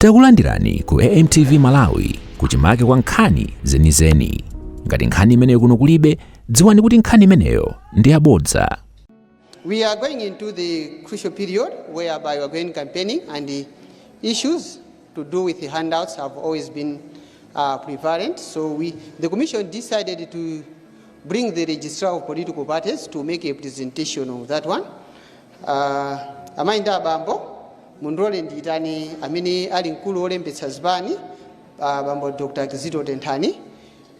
Takulandirani ku AMTV Malawi, kuchimake kwa nkhani zenizeni. Ngati nkhani imeneyo kuno kulibe, dziwani kuti nkhani imeneyo ndi yabodza. We are going into the crucial period whereby we are going campaigning, and the issues to do with the handouts have always been prevalent. So the Commission decided to bring the Registrar of Political Parties to make a presentation of that one. Amayi ndi abambo, mundilole ndiyitane amene ali mkulu wolembetsa zipani, bambo Dr. Kizito Tenthani,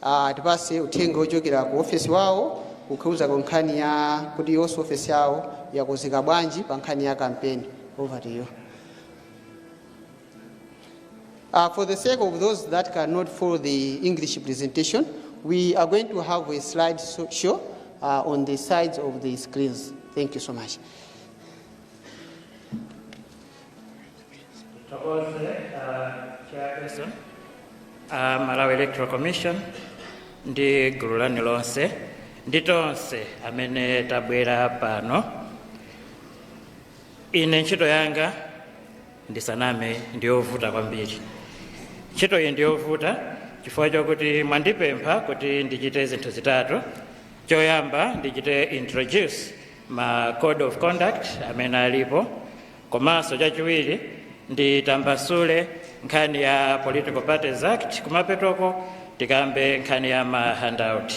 atipase uthenga ochokera ku ofesi wawo kukhudza ku nkhani ya kuti yonso ofesi yawo yakonzeka bwanji pa nkhani ya kampeni. Over to you. For the sake of those that cannot follow the English presentation, we are going to have a slide show on the sides of the screens. Thank you so much. Thokoze Chairperson, Malawi Electoral Commission ndi gulu lanu lonse ndi tonse amene tabwera pano. Ine ntchito yanga, ndisaname, ndiyovuta kwambiri. Ntchito iyi ndiyovuta chifukwa chokuti mwandipempha kuti ndichite zinthu zitatu. Choyamba, ndichite introduce ma code of conduct amene alipo, komanso chachiwiri, nditambasule nkhani ya Political Parties Act, kumapetoko tikambe nkhani ya ma handout.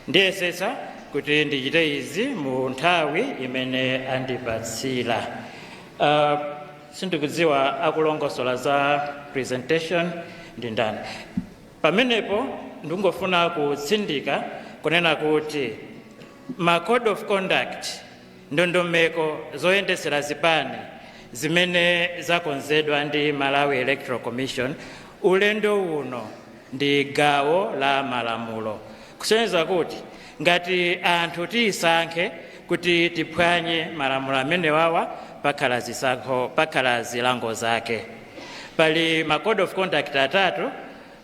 Ndiyesetsa kuti ndichite izi mu nthawi imene andipatsira. Sindikudziwa akulongosola za presentation ndi ndani pamenepo. Ndingofuna kutsindika kunena kuti ma code of conduct, ndondomeko zoyendesera zipani zimene zakonzedwa ndi Malawi Electoral Commission ulendo uno, ndi gawo la malamulo, kusonyeza kuti ngati anthu tisankhe kuti tiphwanye malamulo amenewawa, pakhala zisankho, pakhala zilango zake. Pali ma code of conduct atatu.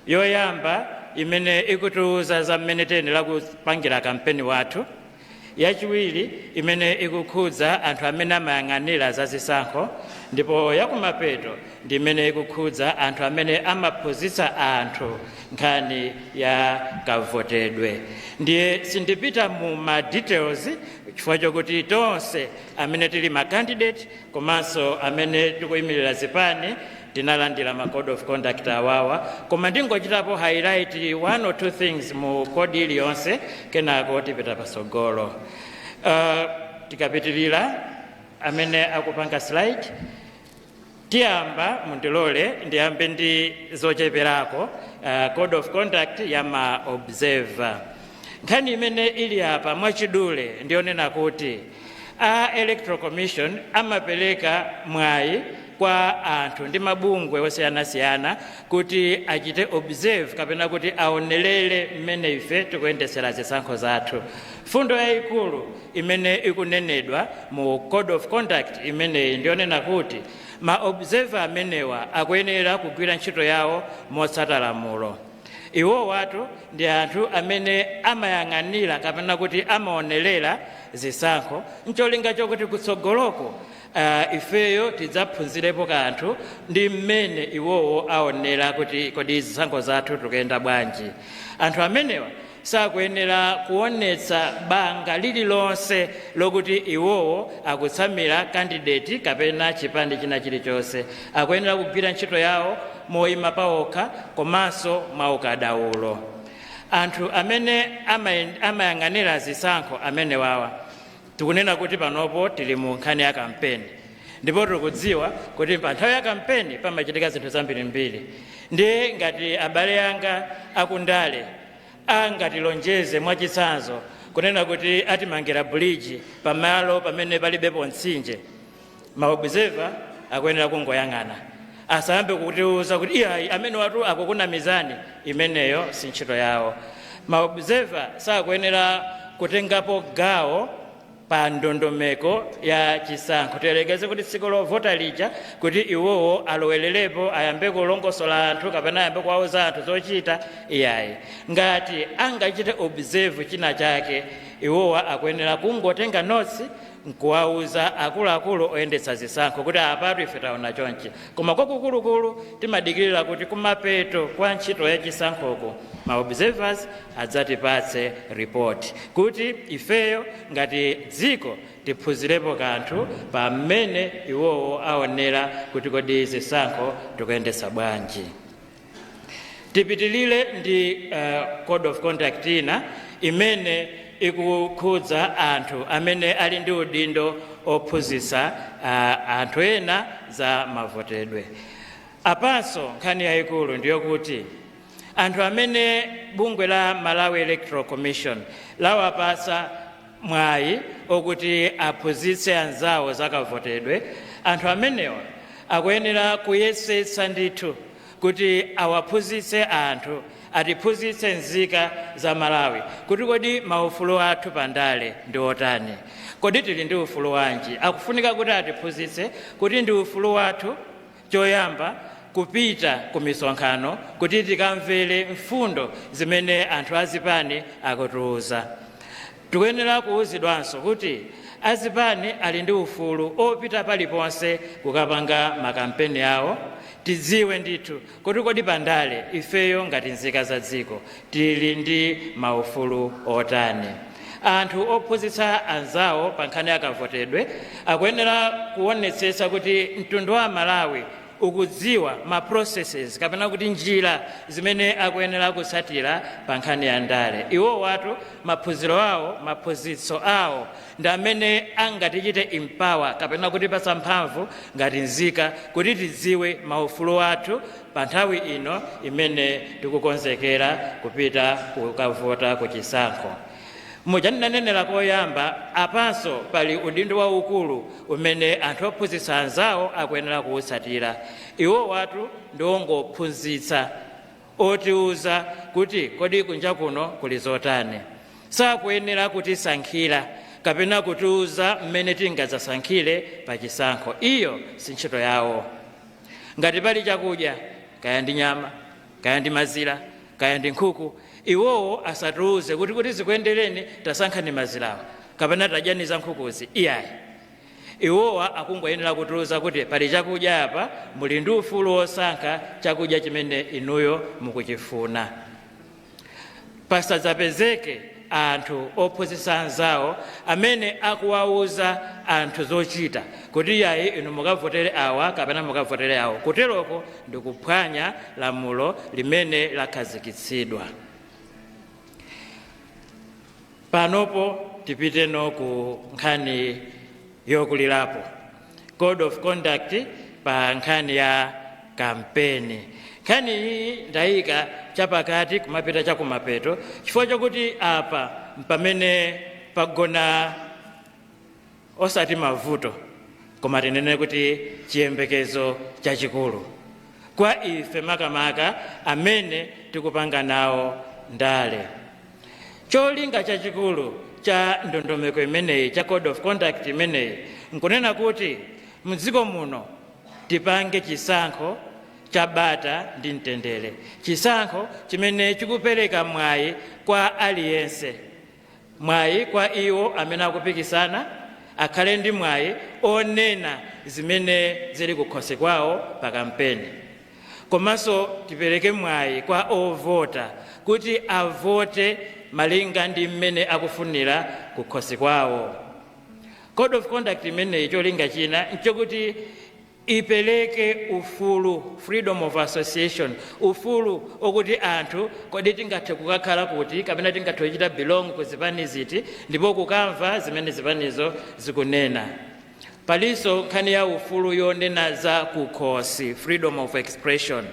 Yoyamba imene ikutiuza za mmene tiyenera kupangira kampeni wathu, yachiwiri imene ikukhudza anthu amene amayang'anira za zisankho, ndipo yakumapeto ndi imene ikukhudza anthu amene amaphunzitsa anthu nkhani ya kavotedwe. Ndiye sindipita mu ma details chifukwa chokuti tonse amene tili ma candidate komanso amene tikuyimirira zipani tinalandira ma code of conduct awawa, koma ndingochitapo highlight one or two things mu code iliyonse, kenako tipita pasogolo. Tikapitirira, amene akupanga slide, tiyamba. Mundilole ndiyambe ndi zocheperako, code of conduct ya ma observer. Nkhani imene ili apa mwachidule ndionena kuti a Electoral Commission amapereka mwayi kwa anthu ndi mabungwe osiyanasiyana kuti achite observe kapena kuti aonelere mmene ife tikuyendesera zisankho zathu. Fundo yayikulu imene ikunenedwa mu code of conduct imeneyi ndionena kuti ma observer amenewa akuyenera kugwira ntchito yawo motsata lamulo. Iwo watu ndi anthu amene amayang'anira kapena kuti amaonerera zisankho ncholinga chokuti kutsogoloko ifeyo tidzaphunzirepo kanthu ndi mmene iwowo aonera kuti kodi zisankho zathu tikuyenda bwanji. Anthu amenewa sakuyenera kuonetsa banga lililonse lokuti iwowo akutsamira candidate kapena chipani china chilichonse. Akuyenera kugwira ntchito yawo moyima pawokha komanso mwaukadaulo. Anthu amene amayang'anira zisankho amenewawa, tikunena kuti panopo tili mu nkhani ya kampeni, ndipo tikudziwa kuti pa nthawi ya kampeni pamachitika zinthu zambirimbiri. Ndiye ngati abale anga akundale angatilonjeze, mwachitsanzo, kunena kuti atimangira bridge pamalo pamene palibepo mtsinje, ma observer akuyenera kungoyang'ana, asayambe kutiuza kuti iyayi, amene watu akukunamizani. Imeneyo si ntchito yawo. Ma observer sakuyenera kutengapo gawo pa ndondomeko ya chisankho. Tiyerekeze kuti tsiku lovota lija kuti iwowo alowererepo, ayambe kulongosola anthu kapena ayambe kuwauza anthu zochita, iyayi. Ngati angachite observe china chake, iwowa akuyenera kungotenga notes. Nkuwauza akuluakulu oyendetsa zisankho kuti apatu ife taona chonchi. Koma kwakukulukulu timadikirira kuti kumapeto kwa ntchito yachisankhoko ma observers adzatipatse report kuti ifeyo ngati dziko tiphunzirepo kanthu pamene iwowo aonera kuti kodi zisankho tikuyendetsa bwanji. Tipitilire ndi code of conduct ina imene ikukhudza anthu amene ali ndi udindo ophunzitsa anthu ena za mavotedwe. Apanso nkhani yayikulu ndiyokuti anthu amene bungwe la Malawi Electoral Commission lawapasa mwayi okuti aphunzitse anzawo zakavotedwe, anthu amenewa akuyenera kuyesetsa ndithu kuti awaphunzitse anthu, atiphunzitse nzika za Malawi kuti kodi maufulu athu pandale ndi otani, kodi tili ndi ufulu wanji. Akufunika kuti atiphunzitse kuti ndi ufulu wathu choyamba kupita ku misonkhano kuti tikamvere mfundo zimene anthu azipani akutiuza. Tikuyenera kuwuzidwanso kuti azipani ali ndi ufulu opita paliponse kukapanga makampeni awo. Tidziwe ndithu kuti kodi pandale ifeyo ngati nzika za dziko tili ndi maufulu otani. Anthu ophunzitsa anzawo pa nkhani yakavotedwe akuyenera kuonetsetsa kuti mtundu wa Malawi ukudziwa ma processes kapena kuti njira zimene akuyenera kutsatira pa nkhani ya ndale. Iwo watu maphunziro awo, maphunzitso awo ndi amene angatichite empower kapena kutipatsa mphamvu ngati nzika kuti tidziwe maufulu athu pa nthawi ino imene tikukonzekera kupita kukavota ku chisankho. Muja ndinanenera koyamba, apanso pali udindo waukulu umene anthu ophunzitsa anzawo akuyenera kuwutsatira. Iwo watu ndi ongophunzitsa, otiuza kuti kodi kunja kuno kuli zotani. Sakuyenera kutisankhira kapena kutiuza mmene tingadzasankhire pa chisankho. Iyo si ntchito yawo. Ngati pali chakudya, kaya ndi nyama, kaya ndi mazira, kaya ndi nkhuku, iwowo asatiuze kuti zikuyendereni tasankhani mazirawa kapena tadyani za nkhukuzi. Iyayi, iwowa akungoyenera kutiuza kuti pali chakudya apa, muli ndi ufulu wosankha chakudya chimene inuyo mukuchifuna. Pasadzapezeke anthu ophunzitsa anzawo amene akuwauza anthu zochita kuti yayi, inu mukavotere awa kapena mukavotere awo. Kuteroko ndikuphwanya lamulo limene lakhazikitsidwa. Panopo tipiteno ku nkhani yokulirapo, code of conduct pa nkhani ya kampeni. Nkhani iyi ndayika chapakati kumapita chakumapeto chifukwa chakuti apa mpamene pagona osati mavuto koma tinene kuti chiyembekezo chachikulu kwa ife, makamaka amene tikupanga nawo ndale. Cholinga chachikulu cha ndondomeko imeneyi, cha code of conduct imeneyi, nkunena kuti mdziko muno tipange chisankho cha bata ndi mtendere, chisankho chimene chikupereka mwayi kwa aliyense, mwayi kwa iwo amene akupikisana akhale ndi mwayi onena zimene zili kukhosi kwawo pa kampeni, komanso tipereke mwayi kwa ovota kuti avote malinga ndi mmene akufunira kukhosi kwawo. Code of conduct imeneyi cholinga china nchokuti ipereke ufulu, freedom of association, ufulu okuti anthu kodi tingathe kukakhala kuti kapena tingathe kuchita belong ku zipani ziti, ndipo kukamva zimene zipanizo zikunena. Palinso nkhani ya ufulu yonena za kukhosi, freedom of expression,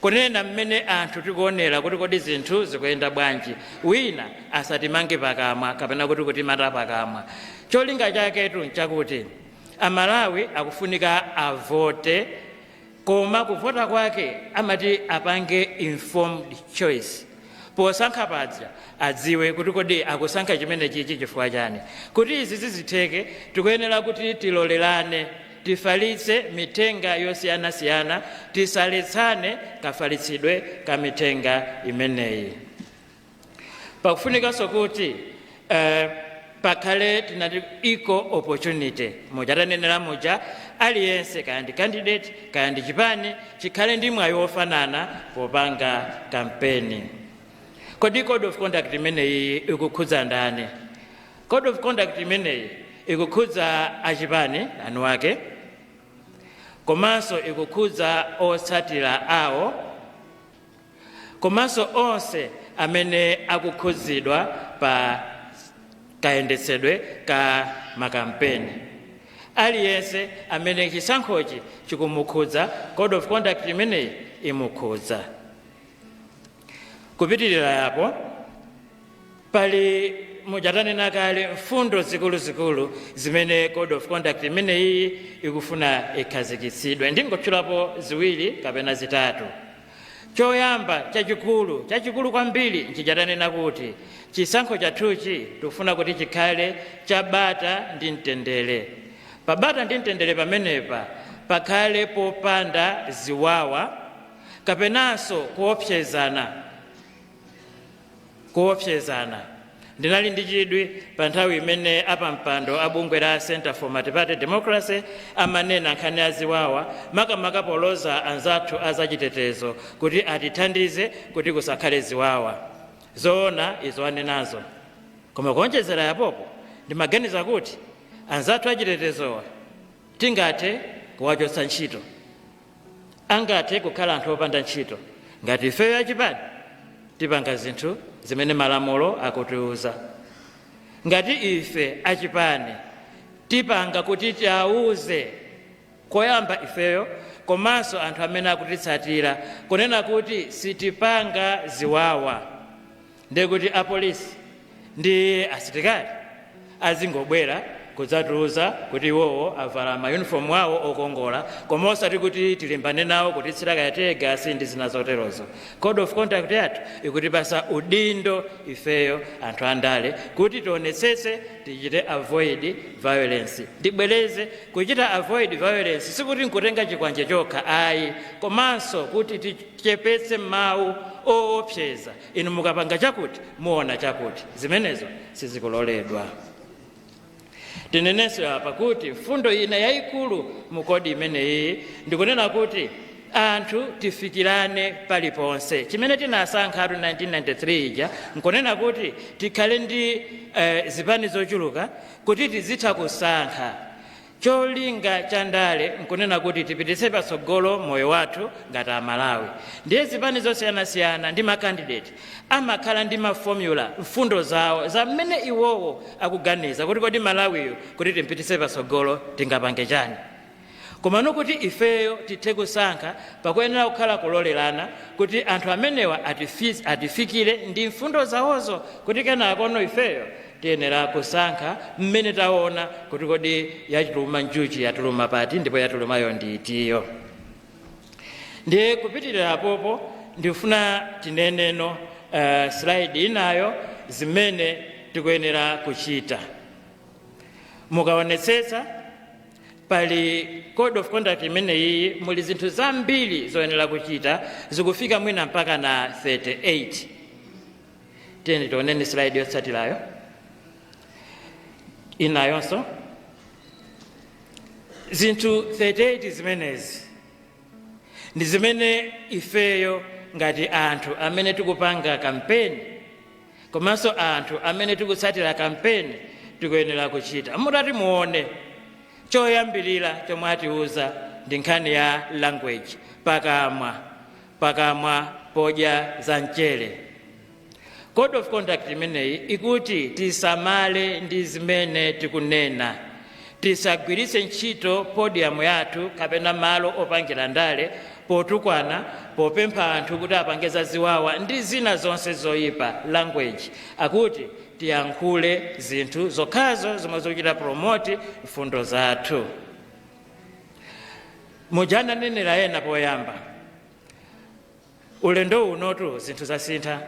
kunena mmene anthu tikuonera kuti kodi zinthu zikuyenda bwanji, wina asatimange pakamwa kapena kuti kutimata pakamwa. Cholinga chaketu nchakuti Amalawi akufunika avote, koma kuvota kwake amati apange informed choice. Posankha paja adziwe kuti kodi akusankha chimene chichi chifukwa chani. Kuti izi zizitheke, tikuyenera kuti tilolerane, tifalitse mithenga yosiyanasiyana, tisaletsane kafalitsidwe ka mithenga imeneyi. Pakufunikanso kuti Pakhale tinati equal opportunity, muja tanenera muja, aliyense, kaya ndi candidate, kaya ndi chipani, chikhale ndi mwayi wofanana popanga kampeni. Kodi code of conduct imeneyi ikukhudza ndani? Code of conduct imeneyi ikukhudza achipani anu ake, komanso ikukhudza otsatira awo, komanso onse amene akukhudzidwa pa kayendetsedwe ka makampeni. Aliyense amene chisankhochi chikumukhudza, code of conduct imeneyi imukhudza. Kupitirira yapo, pali, mujatanena kale, mfundo zikuluzikulu zimene code of conduct imeneyi ikufuna ikhazikitsidwe. Ndingotchulapo ziwiri kapena zitatu. Choyamba, chachikulu, chachikulu kwambiri, nchijatanena kuti chisankho chathuchi tikufuna kuti chikhale chabata ndi mtendere. Pabata ndi mtendere pamenepa pakhale popanda ziwawa kapenanso kuopsezana, kuopsezana. Ndinali ndi chidwi pa nthawi imene apampando a bungwe la Center for Multiparty Democracy amanena nkhani ya ziwawa, makamaka poloza anzathu azachitetezo kuti atithandize kuti kusakhale ziwawa. Zoona izo anenazo, koma kuonjezera yapopo, ndimaganiza kuti anzathu achitetezowa tingathe kuwachotsa ntchito, angathe kukhala anthu opanda ntchito ngati ifeyo achipani tipanga zinthu zimene malamulo akutiuza. Ngati ife achipani tipanga kuti tiauze koyamba ifeyo komanso anthu amene akutitsatira kunena kuti sitipanga ziwawa, ndekuti apolisi ndi asilikali azingobwera kudzatiuza kuti iwowo avala mayunifomu awo okongola, koma osati kuti tilimbane nawo kutitsira kaya tear gas ndi zina zoterozo. Code of conduct yathu ikutipasa udindo ifeyo anthu andale kuti tionetsetse tichite avoid violence. Ndibwereze, kuchita avoid violence sikuti nkutenga chikwanje chokha, ayi, komanso kuti tichepetse mawu oopseza: inu mukapanga chakuti, muona chakuti. Zimenezo sizikuloledwa. Tinenenso apa kuti mfundo ina yayikulu mu code imeneyi ndikunena kuti anthu tifikirane paliponse. Chimene tinasankhatu 1993 ija nkunena kuti tikhale ndi zipani zochuluka kuti tizitha kusankha. Cholinga cha ndale nkunena kuti tipititse patsogolo moyo wathu ngati Amalawi. Ndiye zipani zosiyanasiyana ndi makandidate amakhala ndi maformula, mfundo zawo za mmene iwowo akuganiza kuti kodi Malawiyo kuti timpititse patsogolo tingapange chani. Komano kuti ifeyo tithe kusankha, pakuyenera kukhala kulolerana kuti anthu amenewa atifikire ndi mfundo zawozo, kuti kenakono ifeyo tiyenera kusankha mmene taona kuti kodi yatuluma njuchi yatuluma pati, ndipo yatulumayo ndi itiyo. Ndiye kupitirira apopo, ndifuna tineneno slide inayo, zimene tikuyenera kuchita. Mukaonetsetsa pali code of conduct imeneyi, muli zinthu zambiri zoyenera kuchita, zikufika mwina mpaka na 38. Tiyeni tioneni slide yotsatirayo inayonso. Zinthu 38 zimenezi ndi zimene ifeyo ngati anthu amene tikupanga kampeni komanso anthu amene tikutsatira kampeni tikuyenera kuchita. Mutati muone, choyambirira chomwe atiuza ndi nkhani ya language, pakamwa, pakamwa podya za mchere. Code of conduct imeneyi ikuti tisamale ndi zimene tikunena, tisagwiritse ntchito podium yathu kapena malo opangira ndale potukwana, popempha anthu kuti apange zaziwawa ndi zina zonse zoyipa. Language, akuti tiyankhule zinthu zokhazo zomwe zikuchita promote mfundo zathu. Mujananenera ena poyamba, ulendo unotu zinthu zasintha.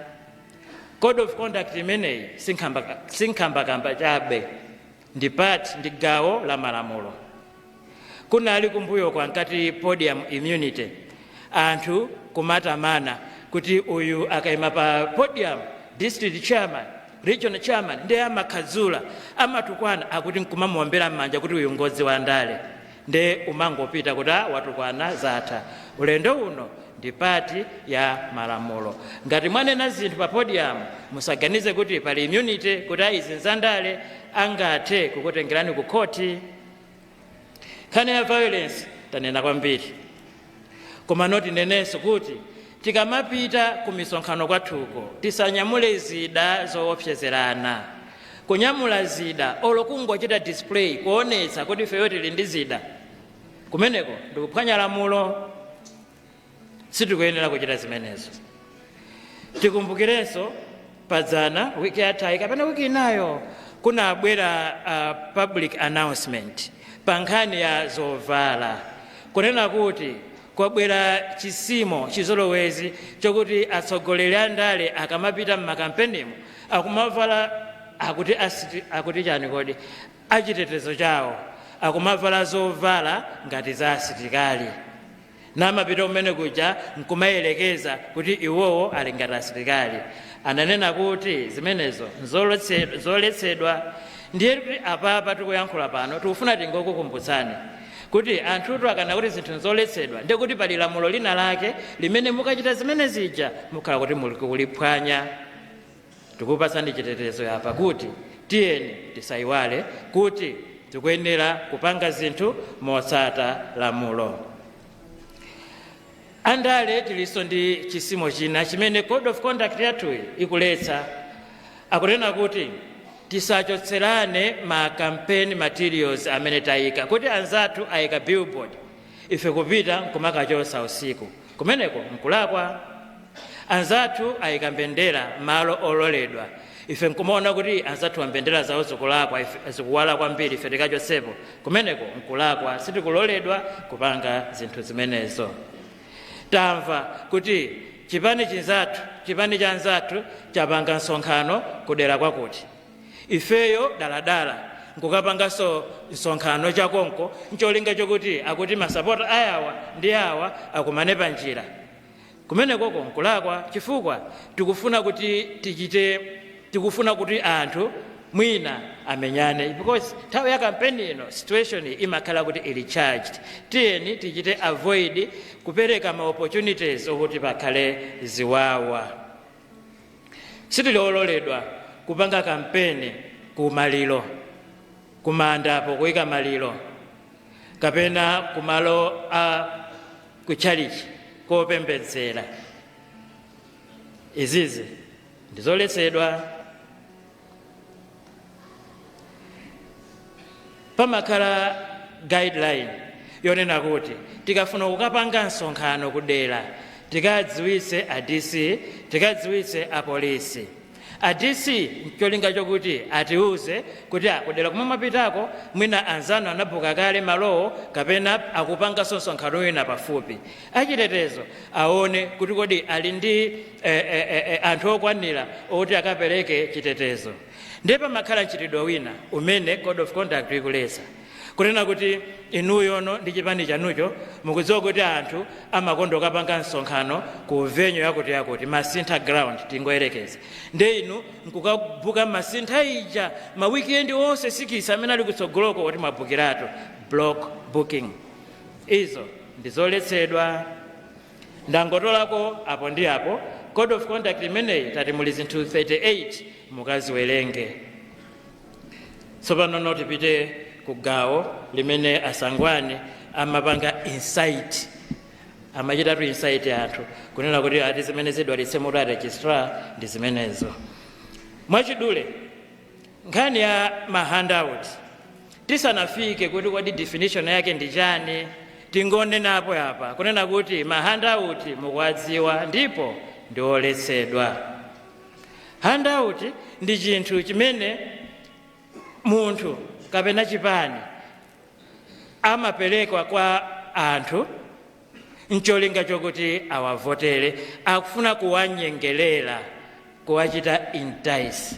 Code of conduct imeneyi sinkhambakamba chabe, ndi part, ndi gawo la malamulo. Kunali kumbuyo kwankati podium immunity, anthu kumatamana kuti uyu akayima pa podium, district chairman Regional chairman ndiye amakhadzula, amatukwana, akuti nkumamuombera m'manja kuti uyu ngodzi wa ndale. Nde umangopita kuti, "Ah, watukwana, zatha." Ulendo uno ndi part ya malamulo. Ngati mwanena zinthu pa podium, musaganize kuti pali immunity, kuti ayi, izi nzandale, angathe kukutengerani ku khoti. Nkhani ya violence tanena kwambiri, koma noti nenenso kuti tikamapita ku misonkhano kwathuko tisanyamule zida zoopsezerana. Kunyamula zida olo kungochita display, kuonetsa kuti ifeyo tili ndi zida, kumeneko ndikuphwanya lamulo. Sitikuyenera kuchita zimenezo. Tikumbukirenso padzana, wiki yathayi kapena wiki inayo, kunabwera public announcement pa nkhani ya zovala, kunena kuti kwabwera chisimo, chizolowezi chokuti atsogoleri a ndale akamapita m'makampenimo akumavala, akuti akuti chani kodi, achitetezo chawo, akumavala zovala ngati za asilikali, namapita kumene kuja nkumayelekeza kuti iwowo ali ngati asilikali. Ananena kuti zimenezo zoletsedwa. Ndiye kuti apapa tikuyankhula pano tikufuna tingokukumbutsani kuti anthutu akana kuti zinthu nzoletsedwa, ndiye kuti pali lamulo lina lake limene mukachita zimene zija mukhala kuti muli kuliphwanya. Tikupatsani chitetezo apa kuti tiyeni tisayiwale kuti tikuyenera kupanga zinthu motsata lamulo. Andale tilinso ndi chisimo china chimene code of conduct yathuyi ikuletsa. Akunena kuti tisachotserane ma campaign materials amene tayika, kuti anzathu ayika billboard, ife kupita nkumakachosa usiku, kumeneko nkulakwa. Anzathu ayika mbendera malo ololedwa, ife nkumaona kuti anzathu mbendera zawo zikulakwa, zikuwala kwambiri, ife tikachotsepo, kumeneko nkulakwa. Sitikuloledwa kupanga zinthu zimenezo. Tamva kuti chipani chinzathu, chipani cha anzathu chapanga msonkhano kudera kwakuti, ifeyo daladala nkukapanganso msonkhano chakonko, ncholinga chokuti akuti masapota ayawa ndi awa akumane pa njira, kumenekoko nkulakwa, chifukwa tikufuna kuti tichite, tikufuna kuti anthu mwina amenyane, because nthawi ya kampeni ino situation imakhala kuti ili charged. Tiyeni tichite avoid kupereka ma opportunities okuti pakhale ziwawa. Sitili ololedwa kupanga kampeni ku maliro, kumandapo kuyika maliro, kapena kumalo a kutchalichi kopembedzera. Izizi ndizoletsedwa. Pamakhala guideline yonena kuti tikafuna kukapanga msonkhano kudera tikadziwitse a DC, tikadziwitse apolisi. A DC ncholinga chokuti atiuze kuti kudera kumwe mwapitako mwina anzanu anabuka kale malowo kapena akupanganso msonkhano wina pafupi. Achitetezo aone kuti kodi ali ndi anthu okwanira okuti akapereke chitetezo. Ndiye pamakhala mchitidwe wina umene code of conduct ikuletsa, kunena kuti inuyono ndi chipani chanucho mukudziwa kuti anthu amakonda kukapanga msonkhano ku venue yakuti yakuti, Masintha ground tingoyerekeza, nde inu nkukabuka Masintha ija ma weekend onse 6 amene ali kutsogoloko kuti mwabukiratu, block booking, izo ndizoletsedwa. Ndangotolako apo ndi apo. Code of conduct imeneyi tati muli zinthu 38, mukaziwerenge. Tsopano tipite ku gawo limene asangwani amapanga insight, amachitatu insight anthu kunena kuti ati zimene zidwalitse mutu a registrar ndi zimenezo. Mwachidule, nkhani ya ma handout, tisanafike kuti kodi definition yake ndi chani, tingonenapo apa kunena kuti ma handout mukuwadziwa ndipo ndi oletsedwa. Handout ndi chinthu chimene munthu kapena chipani amaperekwa kwa anthu ncholinga chokuti awavotere, akufuna kuwanyengerera, kuwachita entice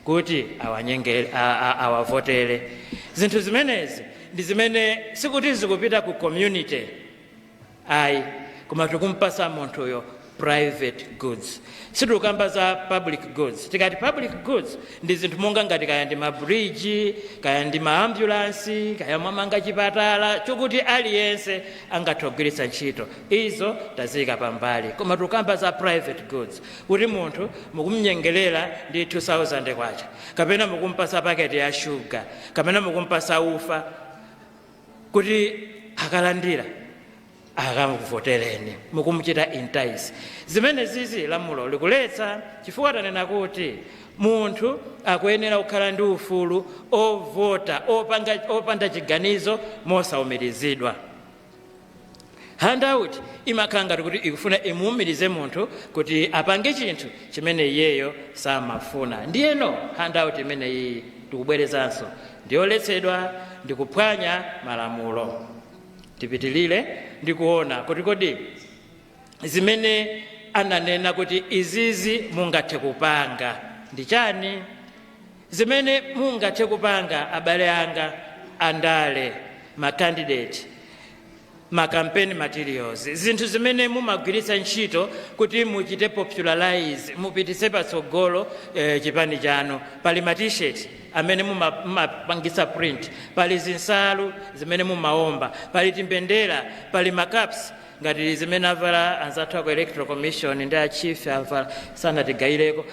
kuti awavotere. Zinthu zimenezi ndi zimene sikuti zikupita ku community ayi, koma tikumpasa munthuyo. Private goods, sitikukamba za public goods. Tikati public goods, ndi zinthu monga ngati kaya ndi mabridge, kaya ndi maambulansi, kaya mwamanga chipatala chokuti aliyense angathe kugwiritsa ntchito, izo taziyika pambali. Koma tikukamba za private goods, kuti munthu mukumnyengerera ndi 2000 kwacha, kapena mukumpasa paketi ya shuga, kapena mukumpasa ufa kuti akalandira akakuvotereni, mukumuchita entice. Zimene zizi lamulo likuletsa, chifukwa tanena kuti munthu akuyenera kukhala ndi ufulu ovota opanda chiganizo, mosaumirizidwa. Handout imakhala ngati kuti ikufuna imuumirize munthu kuti apange chinthu chimene iyeyo samafuna. Ndiyeno handout imeneyi, tikubwerezanso, ndiyoletsedwa, ndikuphwanya malamulo. Tipitilire ndikuona kuti kodi zimene ananena kuti izizi mungathe kupanga ndi chani? Zimene mungathe kupanga, abale anga andale, macandidate, ma campaign materials, zinthu zimene mumagwiritsa ntchito kuti muchite popularize, mupititse patsogolo chipani chanu. Pali ma T-shirt amene mumapangisa print, pali zinsalu zimene mumaomba, pali timbendera, pali macaps ngati zimene avala anzathu aku Electoral Commission ndi achief avala, sanatigayireko.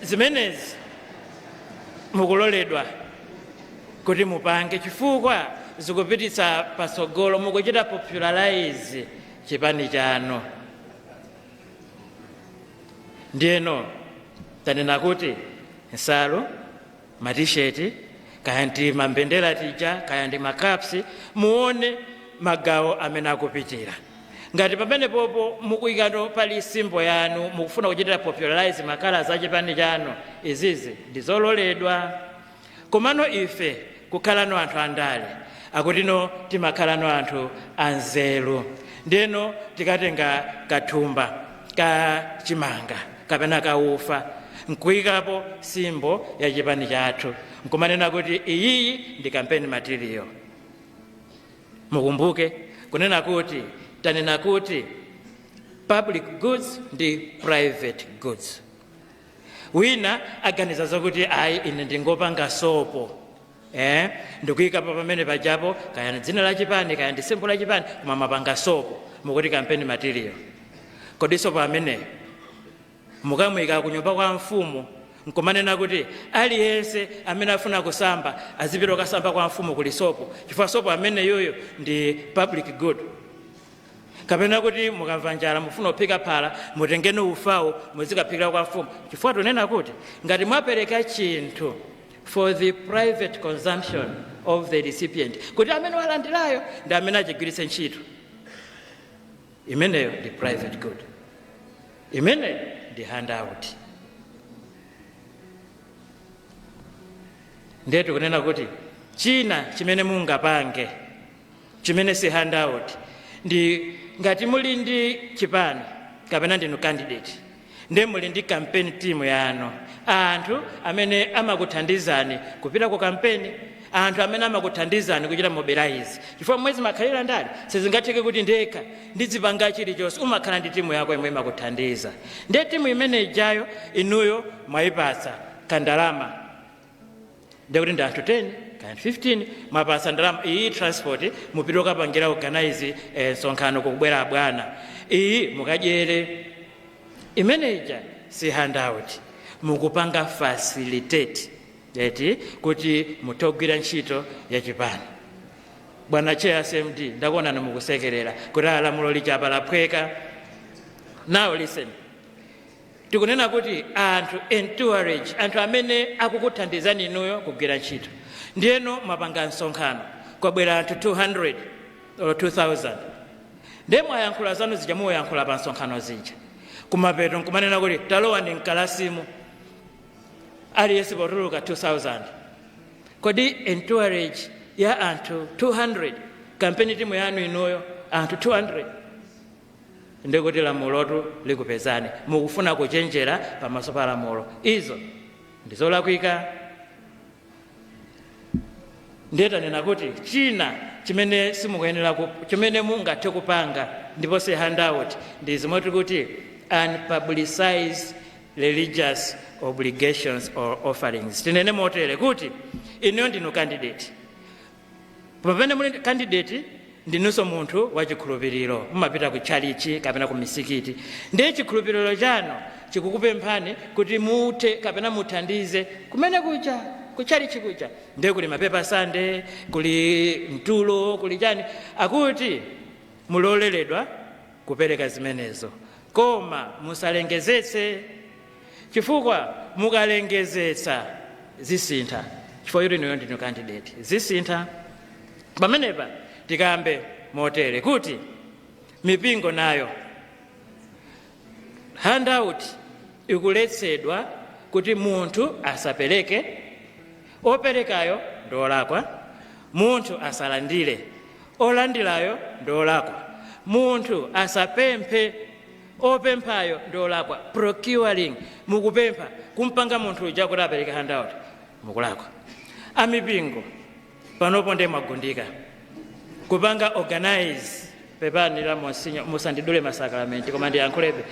Zimenezi mukuloledwa kuti mupange, chifukwa zikupititsa patsogolo, mukuchita popularize chipani chanu. Ndiyeno tanena kuti nsalu, matisheti, kaya ndi mambendera tija, kaya ndi macaps, muone magawo amene akupitira. Ngati pamene popo mukuyikano pali symbol yanu, mukufuna kuchitira popularize macolours a chipani chanu, izizi ndizololedwa. Komano ife kukhalano anthu andale, akutino timakhalano anthu anzeru. Ndeno tikatenga kathumba ka chimanga kapena kaufa, nkuyikapo symbol ya chipani chathu, nkumanena kuti iyiyi ndi campaign material, mukumbuke kunena kuti tanena kuti public goods ndi private goods. Wina aganiza zakuti, "Ayi, ine ndingopanga sopo, ndikuyikapo pamene pajapo kaya ndi dzina la chipani, kaya ndi symbol la chipani," koma mapanga sopo, mukuti campaign material. Kodi sopo ameneyo mukamuyika kunyumba kwa mfumu, nkumanena kuti aliyense amene afuna kusamba azipita kukasamba kwa mfumu, kuli sopo, chifukwa sopo ameneyoyo ndi public good? Kapena kuti mukamva njala, mufuna kuphika phala, mutengeni ufawo muzikaphikira kwa mfumu? Chifukwa tunena kuti ngati mwapereka chinthu for the private consumption of the recipient, kuti amene walandirayo ndi amene achigwiritse ntchito, imeneyo ndi private good, imeneyo ndi handout. Ndiye tikunena kuti china chimene mungapange chimene si handout ndi ngati muli ndi chipani kapena ndinu candidate, ndiye muli ndi campaign team yanu, anthu amene amakuthandizani kupita ku campaign, anthu amene amakuthandizani kuchita mobilize, chifukwa mwezi makhalira ndale sizingatheke kuti ndekha ndizipanga chilichonse. Umakhala ndi timu yako imwe imakuthandiza. Ndiye timu imene ijayo inuyo mwayipatsa kandalama, ndekuti ndi anthu 10 kaya 15, mwapasa ndalama iyi, transport, mupite ukapangira organize msonkhano, kukubwera bwana, iyi mukadyere. Imeneja si handout, mukupanga facilitate eti kuti muthe kugwira ntchito yachipani. Bwana chair CMD, ndakuonani mukusekerera kuti lamulo lichapa laphweka. Now listen, tikunena kuti anthu entourage, anthu amene akukuthandizani inuyo kugwira ntchito. Ndiyeno mwapanga msonkhano, kwabwera anthu 200 or 2000, ndiye mwayankhula zanu zija muyankhula pa msonkhano zija, kumapeto nkumanena kuti, "Talowa ndi mkalasimu," aliyense potuluka 2000. Kodi entourage ya anthu 200, campaign team yanu inuyo anthu 200, ndikuti lamulotu likupezani, mukufuna kuchenjera pamaso pa lamulo. Izo ndizolakwika. Ndiye tanena kuti china chimene simukuyenera chimene mungathe kupanga Ndipo si handout, ndi zomwe tikuti unpublicized religious obligations or offerings. Tinene motere kuti inuyo ndinu candidate. Pamene muli candidate, ndinunso munthu wachikhulupiriro, mumapita ku tchalichi kapena ku misikiti. Ndiye chikhulupiriro chanu chikukupemphani kuti muthe kapena muthandize kumene kucha kutchalichi kucha. Ndiye kuli mapepa sande, kuli mtulo, kuli chani. Akuti muloleredwa kupereka zimenezo, koma musalengezetse, chifukwa mukalengezetsa zisintha, chifukwa choti inuyo ndinu candidate, zisintha. Pamenepa tikambe motere kuti mipingo nayo, handout ikuletsedwa kuti munthu asapereke, operekayo ndolakwa. Munthu asalandire, olandirayo ndolakwa. Munthu asapemphe, opemphayo ndolakwa. Procuring, mukupempha kumpanga munthu uja kuti apereke handout, mukulakwa. Amipingo panopo ndiye mwagundika kupanga organize. Pepani la Monsignor, musandidule masakramenti, koma ndiyankhulebe.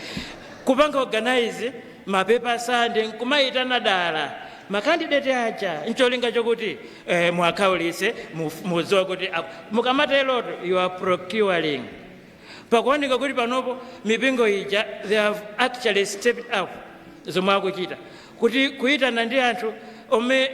Kupanga organize mapepa sande nkumayitana dala ma candidate aja ncholinga chokuti muakhaulitse, mudziwe kuti mukamateroto you are procuring. Pakuoneka kuti panopo mipingo ija, they have actually stepped up zomwe akuchita, kuti kuyitana ndi anthu omwe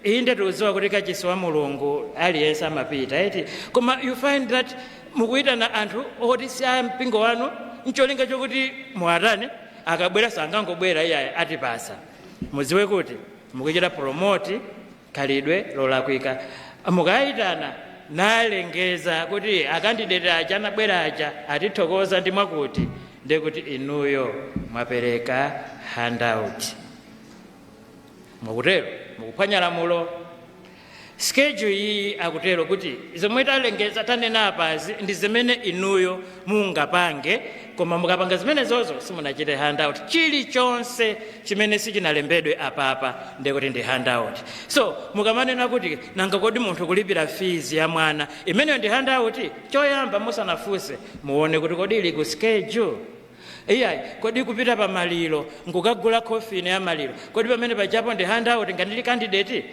inde tikudziwa kuti kachisi wa Mulungu aliyense amapita eti, koma you find that mukuyitana anthu oti si a mpingo wanu ncholinga chokuti muatane, akabwera sangangobwera iyayi, atipasa. Mudziwe kuti mukuchita promote khalidwe lolakwika. Mukayitana nalengeza kuti a candidate aja anabwera aja atithokoza ndi mwakuti, ndekuti inuyo mwapereka handout. Mukutero mukuphwanya lamulo. Schedule iyi akutero kuti zomwe talengeza, tanena apazi, ndi zimene inuyo mungapange, koma mukapanga zimenezozo simunachite handout. Chilichonse chimene sichinalembedwe apapa ndekuti ndi handout. So mukamanena kuti nanga kodi munthu kulipira fees ya mwana imeneyo ndi handout, choyamba musanafunse muone kuti kodi ili ku schedule? Iyayi. Kodi kupita pa maliro nkukagula coffin ya maliro, kodi pamene pajapo ndi handout ngati ndili candidate?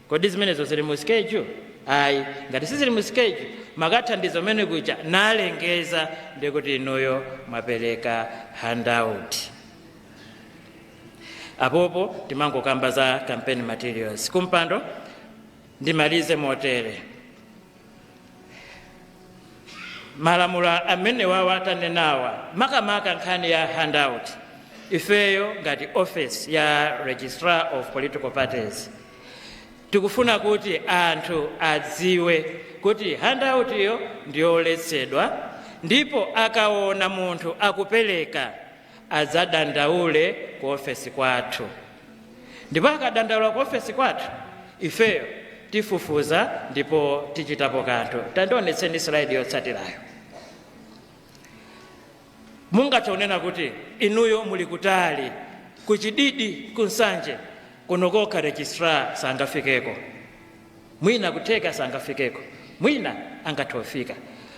Kodi zimenezo zili mu schedule? Ayi. Ngati sizili mu schedule, makathandizo amene kucha nalengeza, ndikuti inuyo mwapereka handout. Apopo timangokamba za campaign materials. Kumpando ndimalize motere: malamulo amene wawa tanenawa, makamaka nkhani ya handout, ifeyo ngati office ya Registrar of Political Parties tikufuna kuti anthu adziwe kuti handout iyo ndiyoletsedwa, ndipo akaona munthu akupereka adzadandaule ku ofesi kwathu. Ndipo akadandaula ku ofesi kwathu, ifeyo tifufuza ndipo tichitapo kanthu. Tandionetseni slide yotsatirayo. Mungationena kuti inuyo muli kutali, kuchididi, kunsanje kuno kokha registrar sangafikeko, mwina kutheka sangafikeko, mwina angathofika,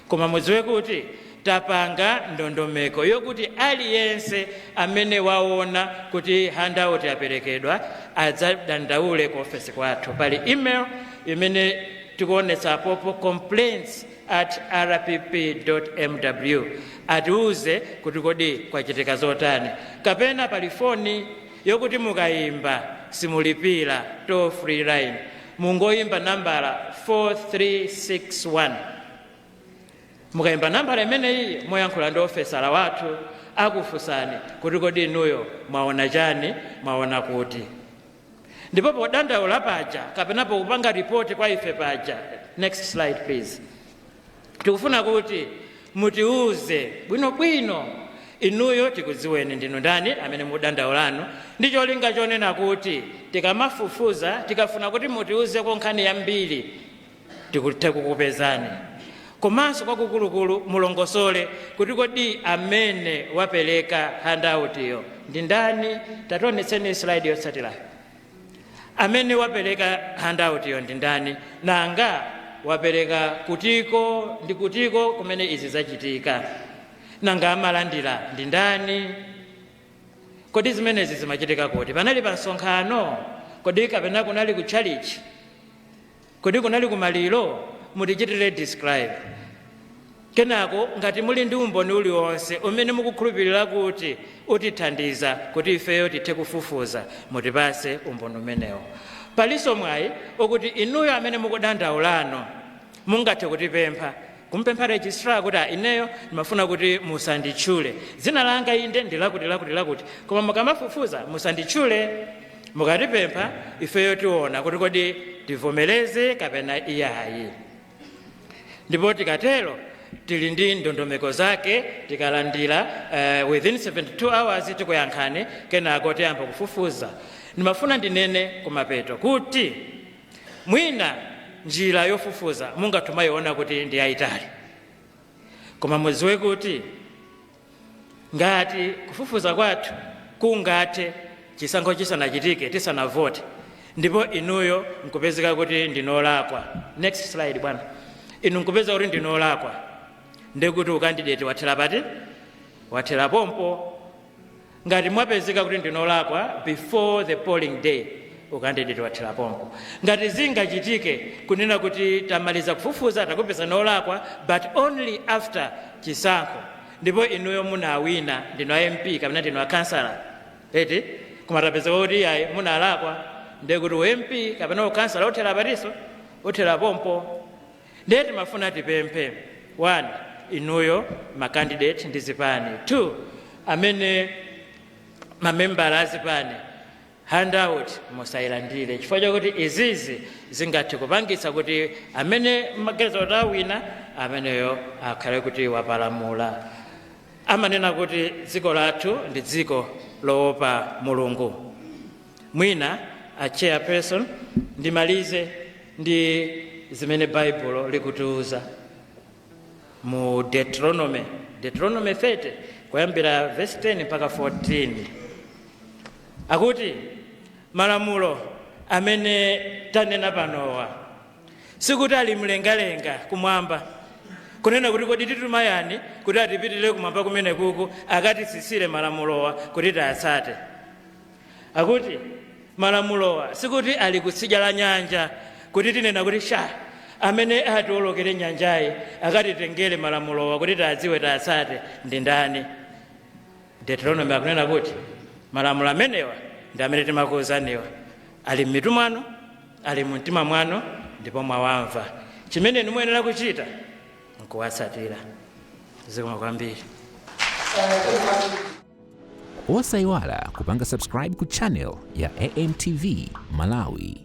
koma mudziwe kuti tapanga ndondomeko yokuti aliyense amene waona kuti handout yaperekedwa adzadandaule ku ofesi kwathu. Pali email imene tikuonetsa apopo, complaints@rpp.mw, atiuze kuti kodi kwachitika zotani. Kapena pali foni yokuti mukayimba simulipira, toll free line, mungoyimba nambala 4361. Mukayimba nambala imeneyi moyankhula ndi ofesala wathu, akufunsani kuti kodi inuyo mwaona chani, mwaona kuti. Ndipo podandaula paja kapena pokupanga ripoti kwa ife paja, next slide please, tikufuna kuti mutiuze bwinobwino inuyo, tikudziweni ndinu ndani amene mudandaulanu, ndi cholinga chonena kuti tikamafufuza, tikafuna kuti mutiuzeko nkhani yambiri, tikuthe kukupezani. Komanso kwakukulukulu mulongosole kuti kodi amene wapereka handout iyo ndi ndani. Tationetseni slide yotsatirayo. Amene wapereka handout iyo ndi ndani? Nanga wapereka kutiko ndi kutiko kumene izi zachitika? Nanga amalandira ndi ndani? Kodi zimenezi zimachitika kuti? Panali pa msonkhano? Kodi kapena kunali ku chalichi? Kodi kunali kumaliro? Mutichitire describe. Kenako ngati muli ndi umboni uliwonse umene mukukhulupirira kuti utithandiza kuti ifeyo tithe kufufuza, mutipase umboni umenewo. Palinso mwayi okuti inuyo amene mukudandaulano mungathe kutipempha, kumpempha registrar kuti, "Ah, ineyo ndimafuna kuti musanditchule dzina langa. Inde, ndilakuti, lakuti, lakuti, koma mukamafufuza musanditchule." Mukatipempha, ifeyo tiona kuti kodi tivomereze kapena iyayi. Ndipo tikatero tili ndi ndondomeko zake. Tikalandira, within 72 hours tikuyankhani, kenako tiyamba kufufuza. Ndimafuna ndinene kumapeto kuti mwina njira yofufuza mungathumayiona kuti ndi yayitali, koma mudziwe kuti ngati kufufuza kwathu kungathe chisankho chisanachitike, tisanavote, ndipo inuyo nkupezeka kuti ndinolakwa, next slide bwana, inu nkupeza kuti ndinolakwa, ndekuti ucandidate wathera pati? Wathera pompo. Ngati mwapezeka kuti ndinolakwa before the polling day, ucandidate wathera pompo. Ngati zingachitike kunena kuti tamaliza kufufuza, takupeza nolakwa, but only after chisankho, ndipo inuyo munawina, ndinu a MP kapena ndinu a kansala eti, koma tapezeka kuti ayi, munalakwa, ndekuti u MP kapena ukansala uthera patiso? Uthera pompo. Ndiye timafuna tipemphe, one, inuyo macandidate ndi zipani, two, amene mamembala azipani, handout musayilandire, chifukwa chakuti izizi zingathe kupangitsa kuti amene maganizo kuti awina, ameneyo akhale kuti wapalamula. Amanena kuti dziko lathu ndi dziko loopa Mulungu. Mwina a chairperson, ndimalize ndi zimene Baibulo likutiuza mu Deuteronomy, Deuteronomy 30 kuyambira verse 10 mpaka 14. Akuti malamulo amene tanena panowa sikuti ali mlengalenga kumwamba, kunena kuti kodi tituma yani kuti atipitire kumwamba kumene kuku akatitsitsire malamulowa kuti tiatsate. Akuti malamulowa sikuti ali kutsidya la nyanja, kuti tinena kuti sha, amene atiwolokere nyanjayi akatitengere malamulowa kuti tiadziwe, tiatsate ndi ndani? Deuteronomy akunena kuti malamulo amenewa ndi amene timakuwuzaniwa, ali m'mitu mwanu, ali mu mtima mwanu, ndipo mwawamva. Chimene inu muyenera kuchita nkuwatsatira. Zikomo kwambiri. Osayiwala kupanga subscribe ku channel ya AMTV Malawi.